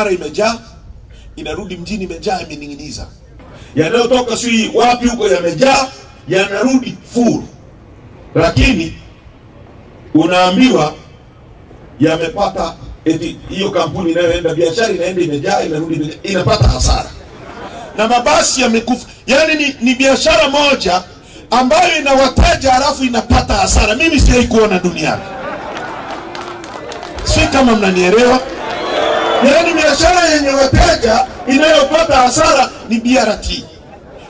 Mara imejaa, inarudi mjini imejaa, imening'iniza. Yanayotoka si wapi huko yamejaa, yanarudi full. Lakini unaambiwa yamepata, eti hiyo kampuni inayoenda biashara inaenda imejaa, inarudi imejaa, inapata hasara. Na mabasi yamekufa. Yaani ni biashara moja ambayo ina wateja halafu inapata hasara. Mimi sijawahi kuona duniani. Si kama mnanielewa? Yaani biashara yenye wateja inayopata hasara ni BRT.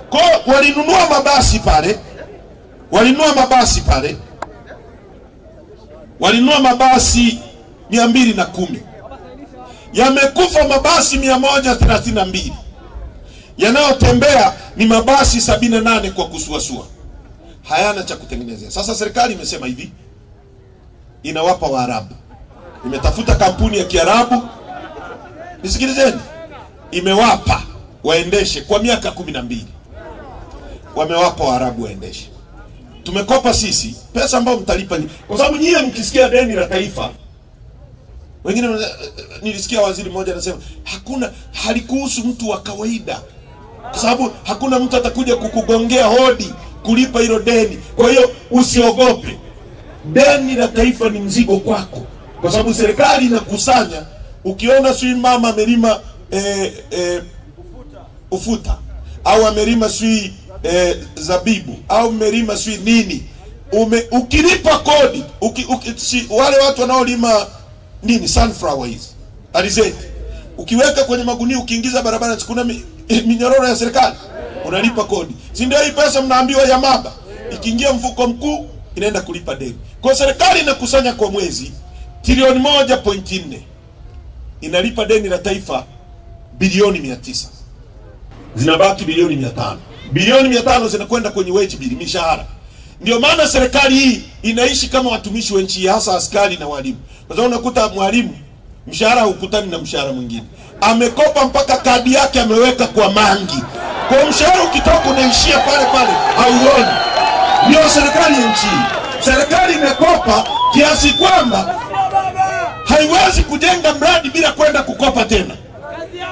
Kwa walinunua mabasi pale, walinunua mabasi pale, walinunua mabasi 210. Yamekufa mabasi 132. Yanayotembea ni mabasi 78 kwa kusuasua. Hayana cha kutengenezea. Sasa serikali imesema hivi, inawapa Waarabu. Imetafuta kampuni ya Kiarabu. Nisikilizeni. Imewapa waendeshe kwa miaka 12. Wamewapa Waarabu waendeshe. Tumekopa sisi pesa ambayo mtalipa, kwa sababu nyie mkisikia deni la taifa, wengine nilisikia waziri mmoja anasema hakuna, halikuhusu mtu wa kawaida, kwa sababu hakuna mtu atakuja kukugongea hodi kulipa hilo deni. Kwa hiyo usiogope, deni la taifa ni mzigo kwako, kwa sababu serikali inakusanya. Ukiona sui mama amelima ufuta au amelima sui zabibu au amelima sui nini, ukilipa kodi wale watu wanaolima nini sunflower hizi alizeti, ukiweka kwenye magunia ukiingiza barabara, kuna minyororo ya serikali, unalipa kodi. Si ndio hii pesa mnaambiwa ya maba ikiingia mfuko mkuu inaenda kulipa deni. Kwa serikali inakusanya kwa mwezi trilioni 1.4, inalipa deni la taifa bilioni 900, zinabaki bilioni 500. Bilioni 500 zinakwenda kwenye wage bill, mishahara. Ndio maana serikali hii inaishi kama watumishi wa nchi, hasa askari na walimu. Kwa sababu unakuta mwalimu mshahara hukutani na mshahara mwingine. Amekopa mpaka kadi yake ameweka kwa mangi. Kwa mshahara ukitoka unaishia pale pale, hauoni. Ndio serikali ya nchi. Serikali imekopa kiasi kwamba haiwezi kujenga mradi bila kwenda kukopa tena.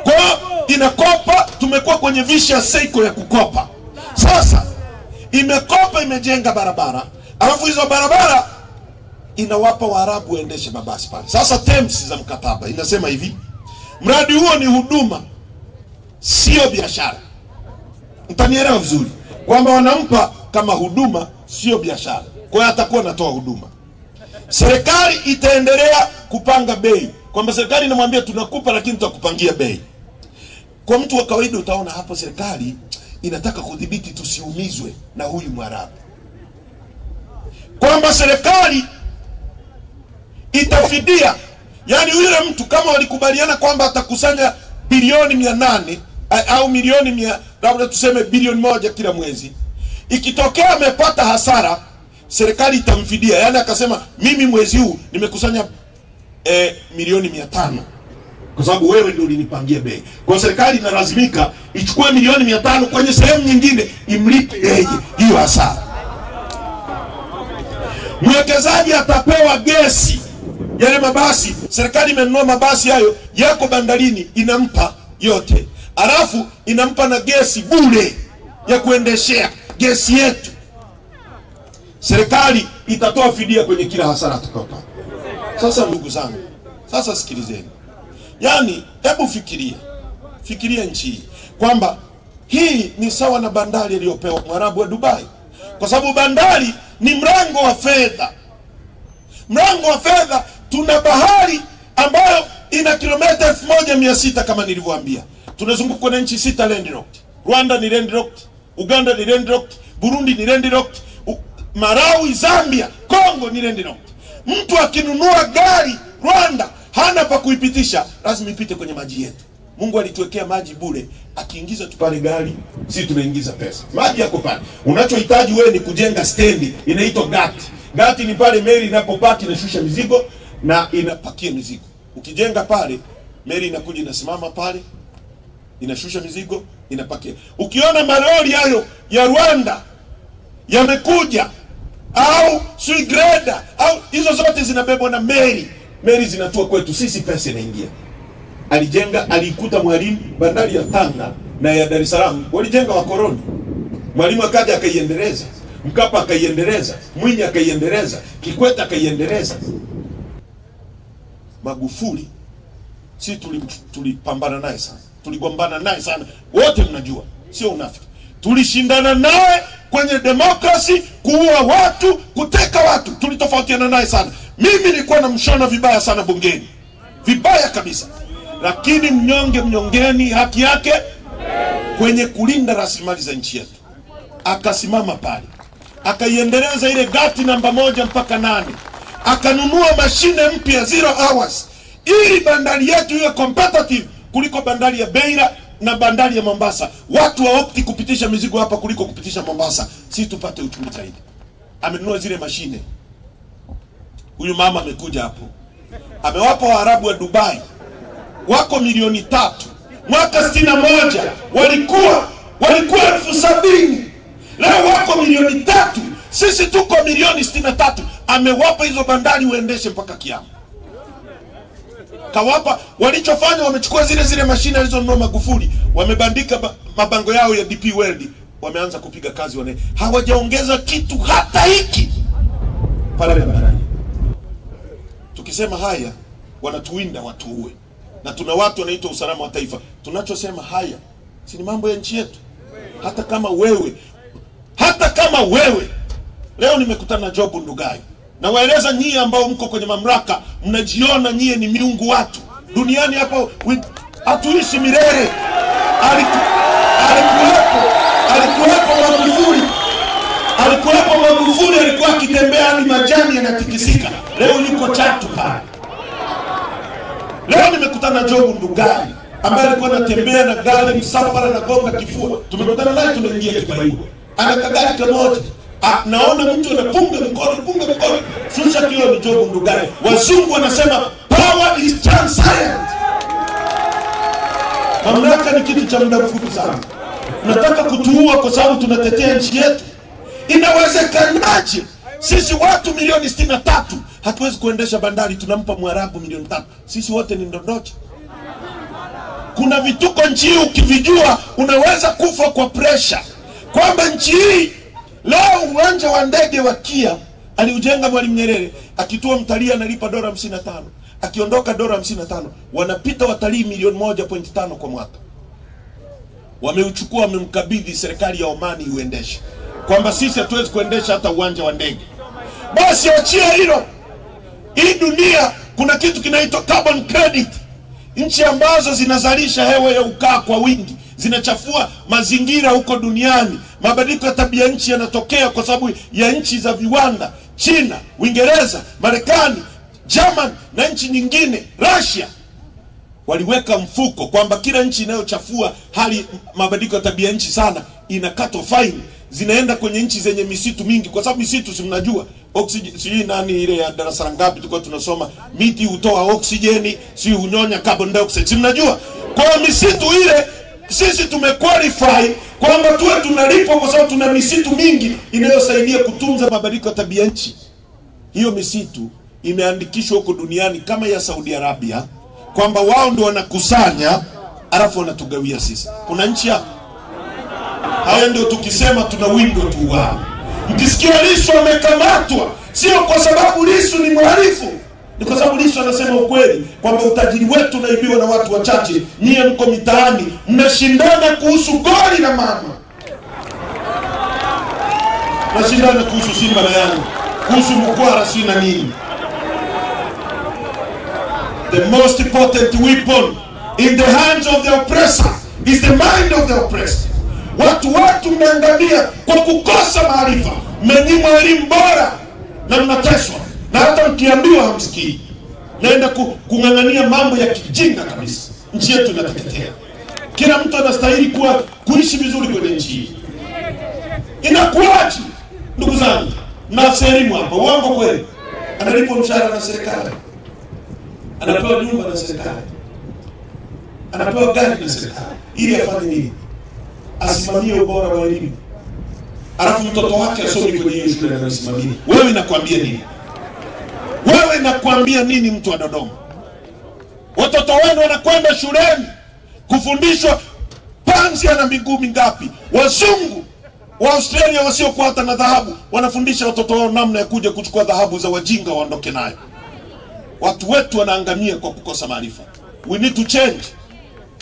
Kwa inakopa, tumekuwa kwenye vicious cycle ya kukopa. Sasa imekopa, imejenga barabara, alafu hizo barabara inawapa Waarabu waendeshe mabasi pale. Sasa terms za mkataba inasema hivi, mradi huo ni huduma, sio biashara. Mtanielewa vizuri kwamba wanampa kama huduma, sio biashara. Kwa hiyo atakuwa anatoa huduma. Serikali itaendelea kupanga bei, kwamba serikali inamwambia tunakupa lakini tutakupangia bei. Kwa mtu wa kawaida utaona hapo serikali inataka kudhibiti tusiumizwe na huyu Mwarabu. Kwamba serikali itafidia, yani yule mtu kama walikubaliana kwamba atakusanya bilioni 800 au milioni 100, labda tuseme bilioni 1 kila mwezi, ikitokea amepata hasara serikali itamfidia. Yani akasema mimi mwezi huu nimekusanya milioni 500 kwa sababu wewe ndio ulinipangia bei. Kwa serikali inalazimika ichukue milioni 500 kwenye sehemu nyingine imlipe yeye hiyo hasara. Mwekezaji atapewa gesi. Yale mabasi, serikali imenunua mabasi hayo yako bandarini, inampa yote. Alafu inampa na gesi bure ya kuendeshea, gesi yetu. Serikali itatoa fidia kwenye kila hasara atakayopata. Sasa ndugu zangu, sasa sikilizeni. Yaani hebu fikiria nchi hii kwamba hii ni sawa na bandari iliyopewa Mwarabu wa Dubai. Kwa sababu bandari ni mlango wa fedha. Mlango wa fedha. Tuna bahari ambayo ina kilomita 1600 kama nilivyoambia. Tunazungukwa na nchi 6 landlocked. Rwanda ni landlocked, Uganda ni landlocked, Burundi ni landlocked, Malawi, Zambia, Kongo ni landlocked. Mtu akinunua gari Rwanda hana pa kuipitisha, lazima ipite kwenye maji yetu. Mungu alituwekea maji bure, akiingiza tu pale gari, sisi tunaingiza pesa. Maji yako pale. Unachohitaji wewe ni kujenga stendi, inaitwa gati. Gati ni pale meli inapopaki inashusha mizigo na inapakia mizigo. Ukijenga pale, meli inakuja inasimama pale, inashusha mizigo, inapakia. Ukiona malori hayo ya Rwanda yamekuja au sui greda au hizo zote zinabebwa na meli. Meli zinatua kwetu sisi, pesa inaingia. Alijenga, alikuta Mwalimu bandari ya Tanga na ya Dar es Salaam walijenga wakoloni. Mwalimu akaja akaiendeleza, Mkapa akaiendeleza, Mwinyi akaiendeleza, Kikwete akaiendeleza. Magufuli si tulipambana naye sana, tuligombana naye sana, wote mnajua, sio unafiki. Tulishindana naye kwenye demokrasi, kuua watu, kuteka watu, tulitofautiana naye sana. Mimi nilikuwa namshona vibaya sana bungeni, vibaya kabisa. Lakini mnyonge mnyongeni haki yake kwenye kulinda rasilimali za nchi yetu. Akasimama pale, akaiendeleza ile gati namba 1 mpaka 8, akanunua mashine mpya 0 hours ili bandari yetu iwe competitive kuliko bandari ya Beira na bandari ya Mombasa. Watu waopti kupitisha mizigo hapa kuliko kupitisha Mombasa, si tupate uchumi zaidi. Amenunua zile mashine. Huyu mama amekuja hapo, amewapa Waarabu wa Dubai wako milioni 3. Mwaka 61 walikuwa 70,000. Leo wako milioni 3. Sisi tuko milioni 63. Amewapa hizo bandari uendeshe mpaka kiama. Kawapa, walichofanya wamechukua zile mashine alizonunua Magufuli, wamebandika mabango yao ya DP World, wameanza kupiga kazi wane. Hawajaongeza kitu hata hiki pale bandarini. Tukisema haya wanatuwinda watuue. Na tuna watu wanaitwa usalama wa taifa. Tunachosema haya si ni mambo ya nchi yetu. Hata kama wewe leo nimekutana na Job Ndugai, na waeleza nyie ambao mko kwenye mamlaka, mnajiona nyie ni miungu watu duniani hapo, hatuishi milele. Alikuwepo Magufuli, alikuwa akitembea hadi majani yanatikisika. Leo yuko Chatu pale. Leo nimekutana na Job Ndugai ambaye alikuwa anatembea na gari msafara na gonga kifua. Tumekutana naye, tunaingia Kibaigwa. Ana kagari kamoja. Naona mtu anapunga mkono, shusha kilo, ni Job Ndugai. Wazungu wanasema power is transient. Mamlaka ni kitu cha muda mfupi sana. Tunataka kutuua kwa sababu tunatetea nchi yetu. Inawezekanaje sisi watu milioni 63 hatuwezi kuendesha bandari, tunampa Mwarabu milioni 3? Sisi wote ni ndondocha. Kuna vituko nchi hii ukivijua unaweza kufa kwa pressure. Kwamba nchi hii leo uwanja wa ndege wa Kia aliujenga Mwalimu Nyerere, akitua mtalii analipa $55, akiondoka $55. Wanapita watalii milioni 1.5 kwa mwaka. Wameuchukua, wamemkabidhi serikali ya Omani iuendeshe. Kwamba sisi hatuwezi kuendesha hata uwanja wa ndege. Basi achia hilo. Hii dunia kuna kitu kinaitwa carbon credit. Nchi ambazo zinazalisha hewa ya ukaa kwa wingi zinachafua mazingira huko duniani. Mabadiliko ya tabia nchi yanatokea kwa sababu ya nchi za viwanda. China, Uingereza, Marekani, German na nchi nyingine, Russia, waliweka mfuko kwamba kila nchi inayochafua hali mabadiliko ya tabia nchi sana inakatwa fine. Zinaenda kwenye nchi zenye misitu mingi, kwa sababu misitu, si mnajua oxygen, si nani ile ya darasa ngapi tulikuwa tunasoma, miti hutoa oksijeni, si hunyonya carbon dioxide, si mnajua. Kwa misitu ile sisi tumequalify kwamba tuwe tunalipwa kwa sababu tuna misitu mingi inayosaidia kutunza mabadiliko ya tabia nchi. Hiyo misitu imeandikishwa huko duniani kama ya Saudi Arabia, kwamba wao ndio wanakusanya alafu wanatugawia sisi. Kuna nchi hapa. Haya ndio tukisema tuna window tu wao. Mkisikia Lissu amekamatwa, sio kwa sababu Lissu ni mhalifu, ni kwa sababu Lissu anasema ukweli kwamba utajiri wetu unaibiwa na watu wachache. Nyie mko mitaani mnashindana kuhusu goli na mama, mnashindana kuhusu Simba na Yanga, kuhusu mkwara si na nini. The most important weapon in the hands of the oppressor is the mind of the oppressed. Watu mnaangamia kwa kukosa maarifa. Mmenyimwa elimu bora na mnateswa, na hata mkiambiwa hamsikii. Naenda kung'ang'ania mambo ya kijinga kabisa. Nchi yetu inateketea. Kila mtu anastahili kuishi vizuri kwenye nchi hii. Inakuwaje ndugu zangu? Na elimu hapa, uongo kweli? Analipwa mshahara na serikali, anapewa nyumba na serikali, anapewa gari na serikali, ili afanye nini? Asimamie ubora wa elimu. Alafu mtoto wake asome kwenye hiyo shule anayosimamia. Wewe nakwambia nini? Wewe nakwambia nini mtu wa Dodoma? Watoto wenu wanakwenda shuleni kufundishwa panzi ana miguu mingapi. Wazungu wa Australia wasiokuwa hata na dhahabu wanafundisha watoto wao namna ya kuja kuchukua dhahabu za wajinga waondoke nayo. Watu wetu wanaangamia kwa kukosa maarifa. We need to change.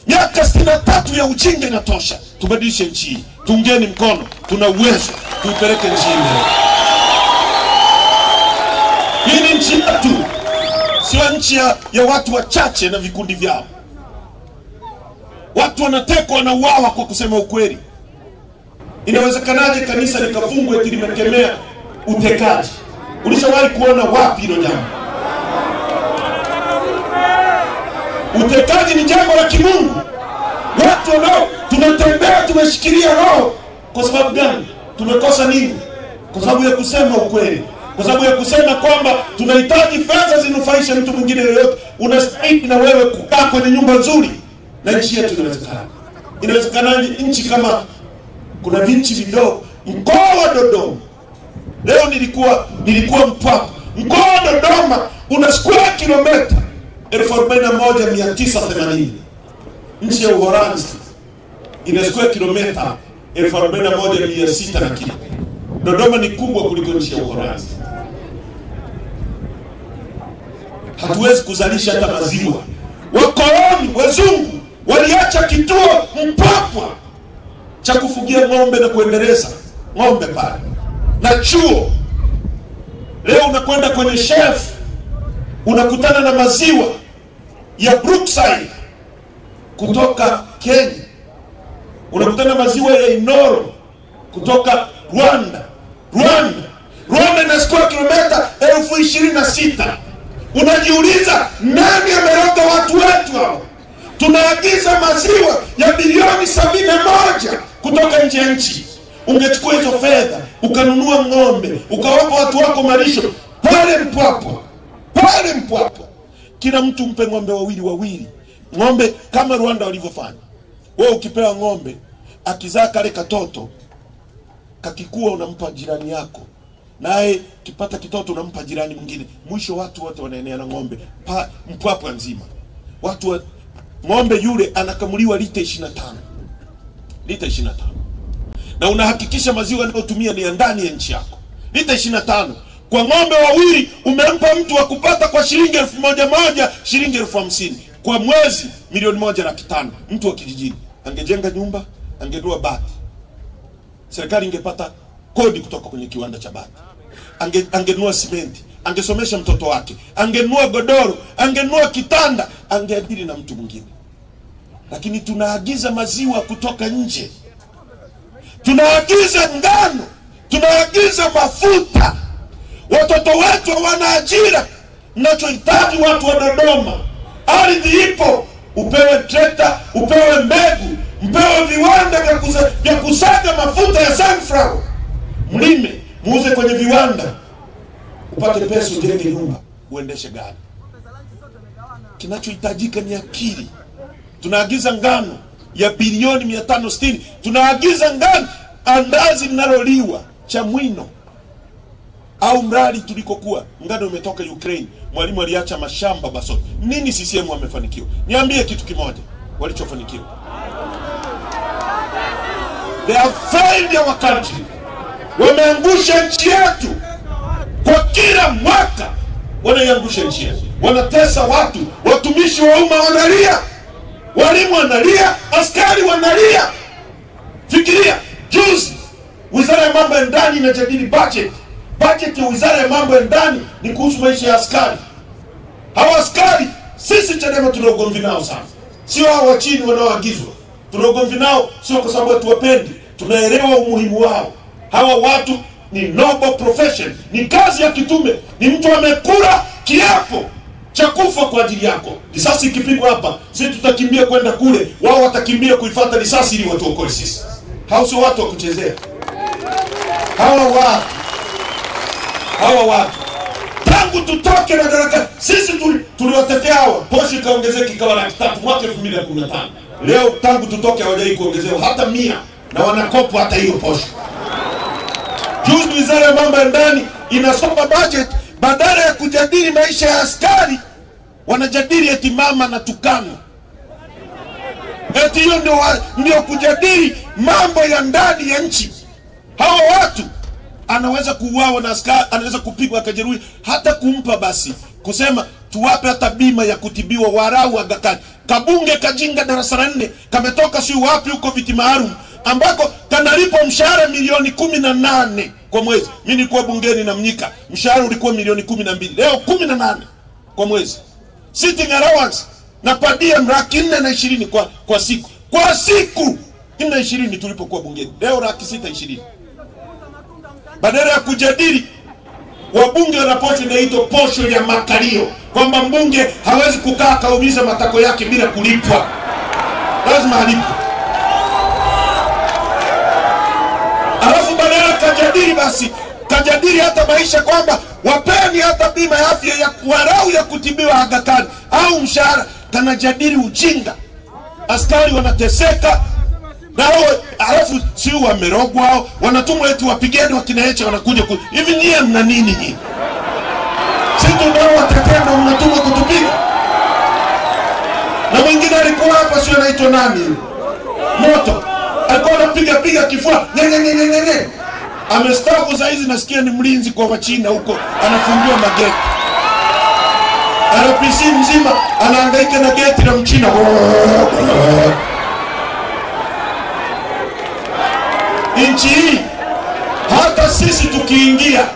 Miaka 63 ya ujinga inatosha. Tubadilishe nchi hii. Tuungeni mkono, tuna uwezo, tuipeleke nchi hii mbele. Hii ni nchi yetu, sio nchi ya watu wachache na vikundi vyao. Watu wanatekwa, wanauawa kwa kusema ukweli. Inawezekanaje kanisa likafungwa eti limekemea utekaji? Ulishawahi kuona wapi hilo jambo? Utekaji ni jambo la kimungu. Watu wanao tunatembea tumeshikilia roho. Kwa sababu gani? Tumekosa nini? Kwa sababu ya kusema ukweli. Kwa sababu ya kusema kwamba tunahitaji fedha zinufaishe mtu mwingine yoyote. Unastahili na wewe kukaa kwenye nyumba nzuri. Na nchi yetu inawezekana. Inawezekanaje nchi kama kuna vinchi vidogo? Mkoa wa Dodoma. Leo nilikuwa Mpwapwa. Mkoa wa Dodoma una square kilomita 41,980. Nchi ya Uholanzi ina square kilomita 41,600 na kitu. Dodoma ni kubwa kuliko nchi ya Uholanzi. Hatuwezi kuzalisha hata maziwa. Wakoloni wazungu waliacha kituo Mpwapwa cha kufugia ng'ombe na kuendeleza ng'ombe pale na chuo. Leo unakwenda kwenye shelf unakutana na maziwa ya Brookside kutoka Kenya, unakutana maziwa ya Inoro kutoka Rwanda. Rwanda ina square kilomita 26,000. Unajiuliza nani ameroga watu wetu hao? Tunaagiza maziwa ya bilioni 71 kutoka nje ya nchi. Ungechukua hizo fedha ukanunua ng'ombe, ukawapa watu wako malisho pale Mpwapwa. Pale Mpwapwa kila mtu mpe ng'ombe wawili wawili. Ng'ombe kama Rwanda walivyofanya. Wewe ukipewa ng'ombe akizaa kale katoto kakikua unampa jirani yako, naye kipata kitoto unampa jirani mwingine. Mwisho watu wote wanaenea na ng'ombe Mpwapwa nzima. Watu ng'ombe yule anakamuliwa lita 25. Lita 25. Na unahakikisha maziwa anayotumia ni ya ndani ya nchi yako. Lita 25. Kwa ng'ombe wawili umempa mtu wa kupata kwa shilingi 1,000, shilingi 50,000. Kwa mwezi 1,500,000. Mtu wa kijijini angejenga nyumba, angenunua bati. Serikali ingepata kodi kutoka kwenye kiwanda cha bati. Angenunua simenti, angesomesha mtoto wake, angenunua godoro, angenunua kitanda, angeajiri na mtu mwingine. Lakini tunaagiza maziwa kutoka nje. Tunaagiza ngano, tunaagiza mafuta. Watoto wetu hawana ajira. Mnachohitaji watu wa Dodoma, ardhi ipo, upewe trekta, upewe mbegu, mpewe viwanda vya kusaga mafuta ya sunflower. Mlime, muuze kwenye viwanda, upate pesa, ujenge nyumba, uendeshe gari. Kinachohitajika ni akili. Tunaagiza ngano ya bilioni 560. Tunaagiza ngano, andazi linaloliwa Chamwino au Mrali tulikokuwa, ngano umetoka Ukraine. Mwalimu aliacha mashamba Basotho. Nini CCM wamefanikiwa? Niambie kitu kimoja walichofanikiwa. They have failed our country. Wameangusha nchi yetu. Kwa kila mwaka wanaiangusha nchi yetu. Wanatesa watu, watumishi wa umma wanalia, walimu wanalia, askari wanalia. Fikiria, juzi Wizara ya Mambo ya Ndani inajadili budget. Budget ya Wizara ya Mambo ya Ndani ni kuhusu maisha ya askari. Hawa askari sisi Chadema tuna ugomvi nao sana. Sio hao wa chini wanaoagizwa. Tuna ugomvi nao sio kwa sababu hatuwapendi, tunaelewa umuhimu wao. Hawa watu ni noble profession, ni kazi ya kitume, ni mtu amekula kiapo cha kufa kwa ajili yako. Risasi ikipigwa hapa, sisi tutakimbia kwenda kule, wao watakimbia kuifuata risasi ili watuokoe sisi. Hao sio watu wa kuchezea. Hawa watu tangu tutoke madaraka sisi tuliwatetea hawa. Posho ikaongezeka ikawa 300,000 mwaka 2015. Leo tangu tutoke hawajai kuongezewa hata 100, na wanakopwa hata hiyo posho. Juzi Wizara ya Mambo ya Ndani inasoma budget, badala ya kujadili maisha ya askari Wanajadili eti mama na tukano. Eti hiyo ndio kujadili mambo ya ndani ya nchi. Hawa watu anaweza kuuawa na askari, anaweza kupigwa akajeruhi, hata kumpa basi kusema tuwape hata bima ya kutibiwa warau Aga Khan. Kabunge kajinga darasa la 4 kametoka si wapi huko viti maalum ambako kanalipwa mshahara milioni 18 kwa mwezi. Mimi nilikuwa bungeni na Mnyika, mshahara ulikuwa milioni 12, leo 18 kwa mwezi. Sitting allowance na per diem 420 kwa siku. Kwa siku 420 tulipokuwa bungeni, leo 620. Badala ya kujadili, wabunge wana posho inaitwa posho ya makalio, kwamba mbunge hawezi kukaa akaumiza matako yake bila kulipwa, lazima alipwe. Alafu badala kajadili basi, kajadili hata maisha kwamba wapeni hata bima ya afya ya warau ya kutibiwa Aga Khan au mshahara, kanajadili ujinga. Askari wanateseka na alafu si wamerogwa hao, wanatumwa eti wapigeni wakina Heche, wanakuja hivi. Nyie mna nini nyinyi? Si tunaowatetea na mnatumwa kutupiga. Na mwingine alikuwa hapa, sio anaitwa nani? Moto. Alikuwa anapiga piga kifua. Nye nye nye nye nye. Amestaafu saa hizi, nasikia ni mlinzi kwa Wachina huko, anafungua mageti. RPC mzima anahangaika na geti la Mchina. Nchi hii hata sisi tukiingia,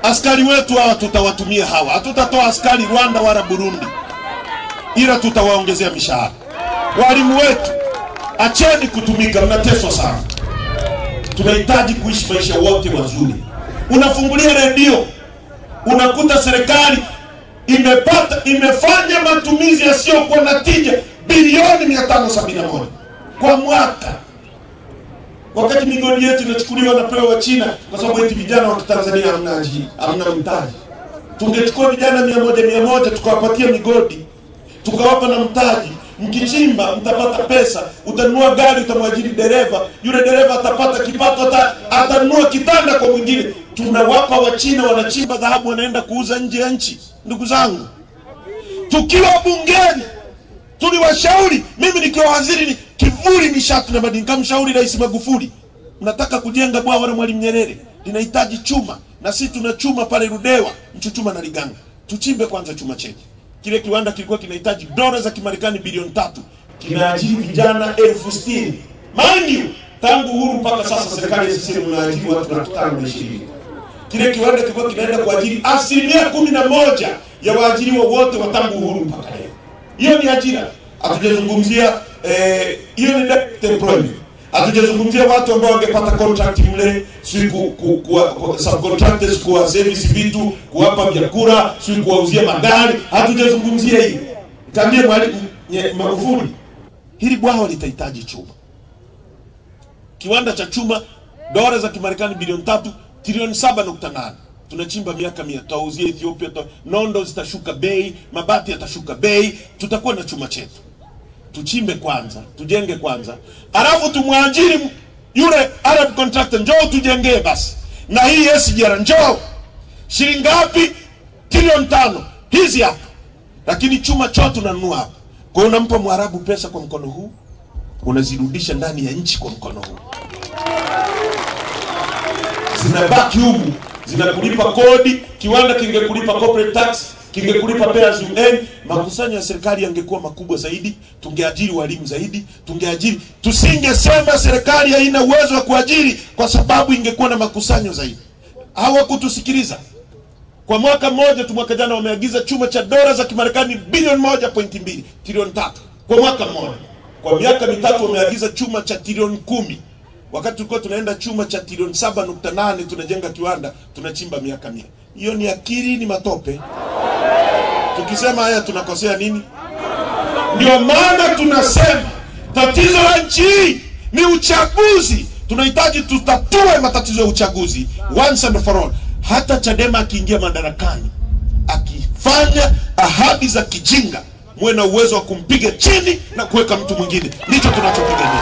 askari wetu hawa tutawatumia hawa. Hatutatoa askari Rwanda wala Burundi, ila tutawaongezea mishahara. Walimu wetu, acheni kutumika, mnateswa sana. Tunahitaji kuishi maisha wote wazuri. Unafungulia redio, unakuta serikali imefanya matumizi yasiyokuwa na tija bilioni 571 kwa mwaka. Wakati migodi yetu inachukuliwa na pewa China kwa sababu eti vijana wa Tanzania hamna mtaji. Tungechukua vijana 100 100 tukawapatia migodi, tukawapa na mtaji. Mkichimba mtapata pesa, utanunua gari, utamwajiri dereva, yule dereva atapata kipato, atanunua kitanda kwa mwingine. Tunawapa Wachina, wanachimba dhahabu wanaenda kuuza nje ya nchi. Ndugu zangu, tukiwa bungeni tuliwashauri, mimi nikiwa waziri ni kivuli nishati na madini, nikamshauri Rais Magufuli, mnataka kujenga bwawa la Mwalimu Nyerere, linahitaji chuma, na sisi tuna chuma pale Ludewa, Mchuchuma na Liganga. Tuchimbe kwanza chuma chetu. Kile kiwanda kilikuwa kinahitaji dola za Kimarekani bilioni 3, kinaajiri vijana 60,000. Mind you, tangu uhuru mpaka sasa serikali ya CCM inaajiri watu 520,000. Kile kiwanda kilikuwa kinaenda kuajiri 11% ya waajiriwa wote wa tangu uhuru mpaka leo. Hiyo ni ajira. Hatujazungumzia hiyo ni direct employment. Hatujazungumzia watu ambao wangepata contract mle, si ku subcontractors kuwa service vitu, kuwapa vyakula, si kuwauzia magari. Hatujazungumzia hiyo. Niambie Mwalimu Magufuli, hili bwawa litahitaji chuma. Kiwanda cha chuma dola za Kimarekani bilioni 3, trilioni 7.8. Tunachimba miaka 100, tutauzia Ethiopia, nondo zitashuka bei, mabati yatashuka bei, tutakuwa na chuma chetu. Tuchimbe kwanza, tujenge kwanza, alafu tumwajiri yule Arab contractor, njoo tujengee basi. Na hii SGR njoo. Shilingi ngapi? Trilioni 5. Hizi hapa. Lakini chuma chote tunanunua hapa. Kwa hiyo unampa Mwarabu pesa kwa mkono huu, unazirudisha ndani ya nchi kwa mkono huu. Zinabaki humu, zinakulipa kodi. Kiwanda kingekulipa corporate tax, kingekulipa pay as you earn, makusanyo ya serikali yangekuwa makubwa zaidi, tungeajiri walimu zaidi, tungeajiri. Tusingesema serikali haina uwezo wa kuajiri kwa sababu ingekuwa na makusanyo zaidi. Hawakutusikiliza. Kwa mwaka mmoja tu, mwaka jana wameagiza chuma cha dola za Kimarekani bilioni 1.2, trilioni 3 kwa mwaka mmoja. Kwa miaka mitatu wameagiza chuma cha trilioni 10. Wakati tulikuwa tunaenda chuma cha trilioni 7.8 tunajenga kiwanda, tunachimba miaka 100. Hiyo ni akili, ni matope. Tukisema haya tunakosea nini? Ndio maana tunasema tatizo la nchi ni uchaguzi. Tunahitaji tutatue matatizo ya uchaguzi once and for all. Hata Chadema akiingia madarakani, akifanya ahadi za kijinga, muwe na uwezo wa kumpiga chini na kuweka mtu mwingine. Ndicho tunachopigania.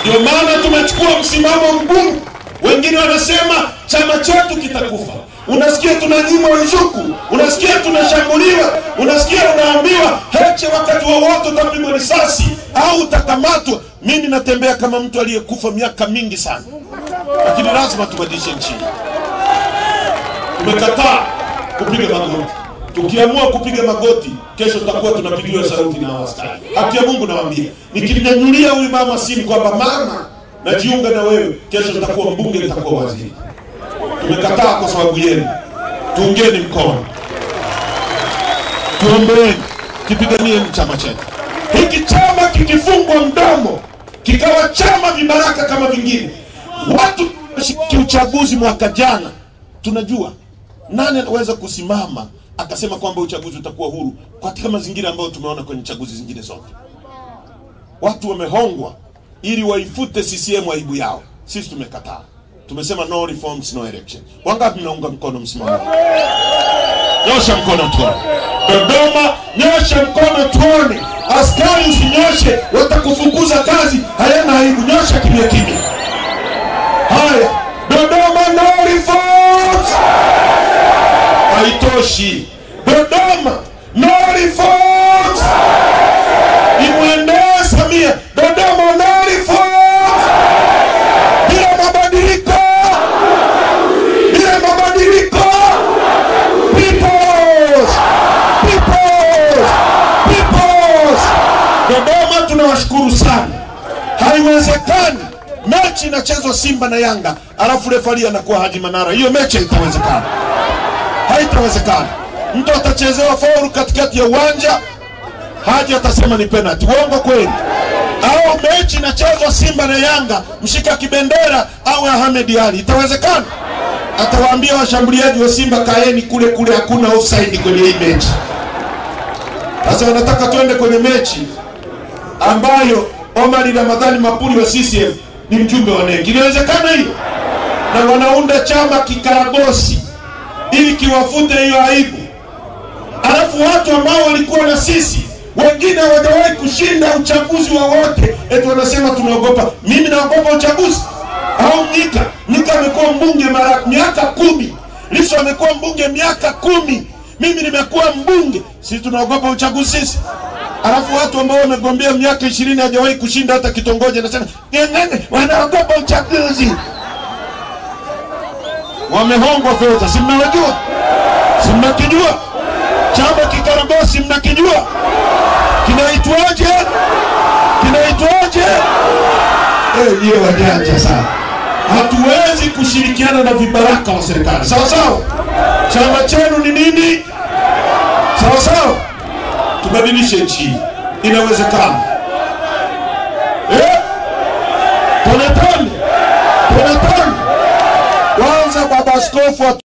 Ndio maana tumechukua msimamo mgumu. Wengine wanasema chama chetu kitakufa. Unasikia tunanyimwa ruzuku, unasikia tunashambuliwa, unasikia unaambiwa Heche wakati wowote utapigwa risasi au utakamatwa. Mimi natembea kama mtu aliyekufa miaka mingi sana, lakini lazima tubadilishe nchi. Tumekataa kupiga magoti. Tukiamua kupiga magoti, kesho tutakuwa tunapigiwa sauti na askari. Haki ya Mungu nawaambia, nikimnyanyulia huyu mama simu kwamba mama najiunga na wewe, kesho tutakuwa mbunge, nitakuwa waziri. Tumekataa kwa sababu yenu. Tuungeni mkono, tuombeeni, kipiganie chama chetu. Hiki chama kikifungwa mdomo kikawa chama vibaraka kama vingine, watu uchaguzi mwaka jana, tunajua nani anaweza kusimama akasema kwamba uchaguzi utakuwa huru katika mazingira ambayo tumeona kwenye chaguzi zingine zote. Watu wamehongwa ili waifute CCM aibu yao. Sisi tumekataa. Tumesema no reforms, no election. Wangapi mnaunga mkono msimamo? Nyosha mkono tuone. Dodoma, nyosha mkono tuone. Askari usinyoshe, watakufukuza kazi, hayana aibu. Nyosha kimya kimya. Haya, Dodoma no reforms. Haitoshi. Dodoma no reforms. Imwendee Samia. Dodoma no reforms. Bila mabadiliko. Bila mabadiliko. Peoples. Peoples. Peoples. Dodoma tunawashukuru sana. Haiwezekani mechi inachezwa Simba na Yanga alafu refari anakuwa Haji Manara. Hiyo mechi haitawezekana. Haitawezekana. Mtu atachezewa faulu katikati ya uwanja, Haji atasema ni penalty. Uongo kweli? Au mechi inachezwa Simba na Yanga, mshika kibendera au Ahmed Ali, itawezekana? Atawaambia washambuliaji wa Simba kaeni kule kule, hakuna offside kwenye hii mechi. Sasa wanataka tuende kwenye mechi ambayo Omar Ramadhani Mapuri wa CCM ni mjumbe wa NEC. Inawezekana hiyo? Na wanaunda chama kikaragosi ili kiwafute hiyo aibu. Alafu watu ambao walikuwa na sisi, wengine hawajawahi kushinda uchaguzi wowote, eti wanasema tunaogopa. Mimi naogopa uchaguzi? Au Mnyika? Mnyika amekuwa mbunge mara miaka 10. Lissu amekuwa mbunge miaka 10. Mimi nimekuwa mbunge. Sisi tunaogopa uchaguzi sisi? Alafu watu ambao wamegombea miaka 20 hawajawahi kushinda hata kitongoji anasema ngengenge wanaogopa uchaguzi. Wamehongwa fedha, si mnawajua? Si mnakijua? Chama kikaragosi mnakijua? Kinaitwaje? Kinaitwaje? Yeye wajanja sana. Hatuwezi kushirikiana na vibaraka wa serikali. Sawa sawa? Chama chenu ni nini? Sawa sawa? Tubadilishe nchi. Inawezekana. Tone tone. Tone tone. Kwanza baba askofu